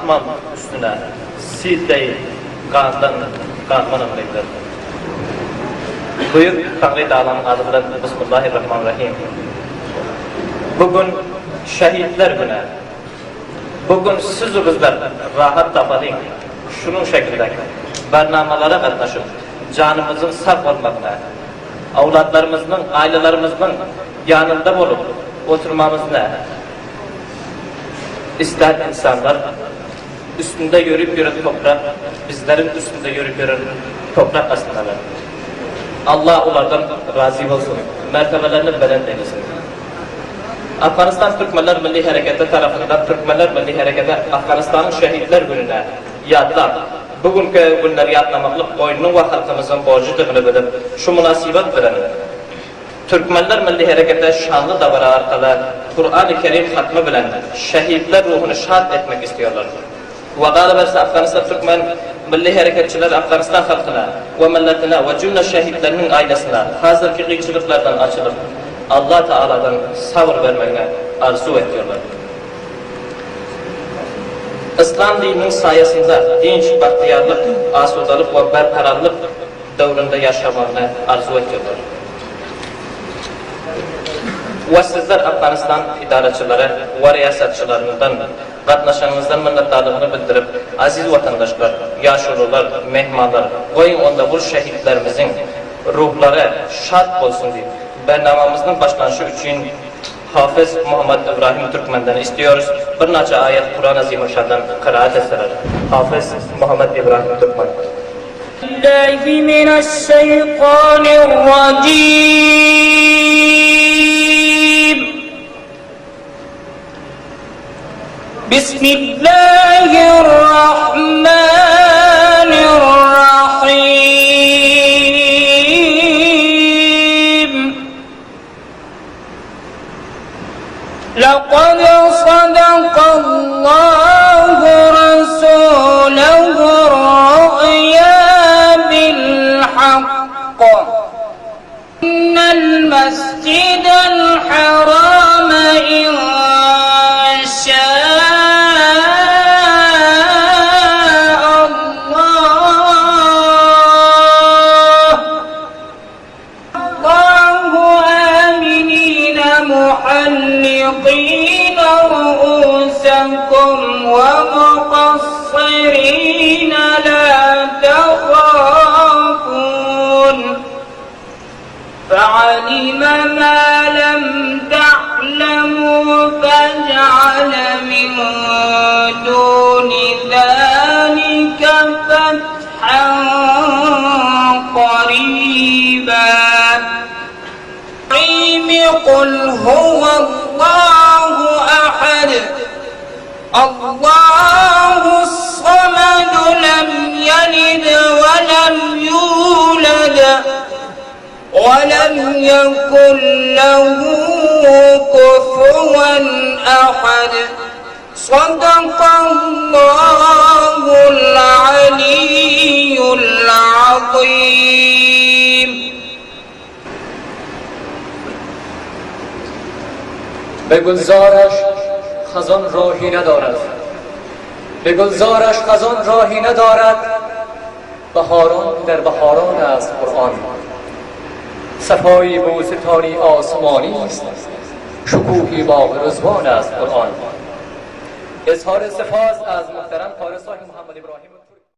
Asman üstüne sil deý gandan galmanam reňler. Buýuk Taňry Tagalanyň ady bilen Bismillahirrahmanirrahim. Bu gün şehitler güni. Bu gün siz-u bizler rahat tapalyň. Şunuň şekilde barnamalara gatnaşyp, janymyzyň sag bolmagyna, awlatlarymyznyň, aýlalarymyznyň ýanynda bolup oturmamyz nä? Islän ynsanlar üstünde ýörüp ýören toprak bizleriň üstünde ýörüp ýören toprak astyndalar. Allah olardan razy bolsun, mertebelerini belent eýlesin. Afganistan Türkmenler Milli Hereketi tarapyndan Türkmenler Milli Hereketi Afganistanyň Şehitler gününe ýatlap, bu günki günleri ýatlamaklyk goýnunyň we halkymyzyň borjudygyny bilip, şu mynasybet bilen Türkmenler Milli Hereketi şanly dabara arkaly Kurany Kerim hatmy bilen şehitler ruhuny şat etmek isliýorlar. We galyberse Afganistan Türkmen Milli Hereketçileri Afganistan halkyna we milletine we jümle şehitleriniň aýlasyna hazirki gyýçylyklardan açylyp Allah Taaladan sabyr bermegini arzuw etýorlar. Yslam dininiň saýasynda dynç, bagtyýarlyk, asudalyk we berkararlyk döwründe ýaşamagyny arzuw etýärler. We sizler Afganistan idaraçylary we riýasatçylaryndan gatnaşanyňyzdan minnetdarlygyny bildirip, aziz watandaşlar, ýaşulular, mehmanlar, goýuň onda bul şehitlerimiziň ruhlary şat bolsun diýip, bernamamyznyň başlanyşy üçin Hafyz Muhammad Ibrahim Türkmenden istiyoruz, birnaçe aýat Kuran Azimuşşandan kyraat etseler. Hafyz Muhammad Ibrahim Türkmen. Billahi mineşşeýtanirrajim. Bismillahirrahmanirrahim. Laqad sadakallahu rasulahu ru'ya bil hakk. Innel mescidel harame in şa'allah. Allahu aminine muhallikine ru'usekum ve mukassirine la tehafun. Fealime ma lem te'lemû fece'ale min dûni zâlike fethen qarîbâ. Kul huwallahu ahad. Allahus-samad lem yelid ve lem yulad ve lem yekun lehu kufuven ahad. Sadakallahul aliyyul azim. Be gülzarش خزان راهی ندارد به گلزارش خزان راهی ندارد بهاران در بهاران است قرآن صفایی بوستانی آسمانی است شکوهی باغ رضوان است قرآن اظهار سپاس از محترم قاری صاحب محمد ابراهیم.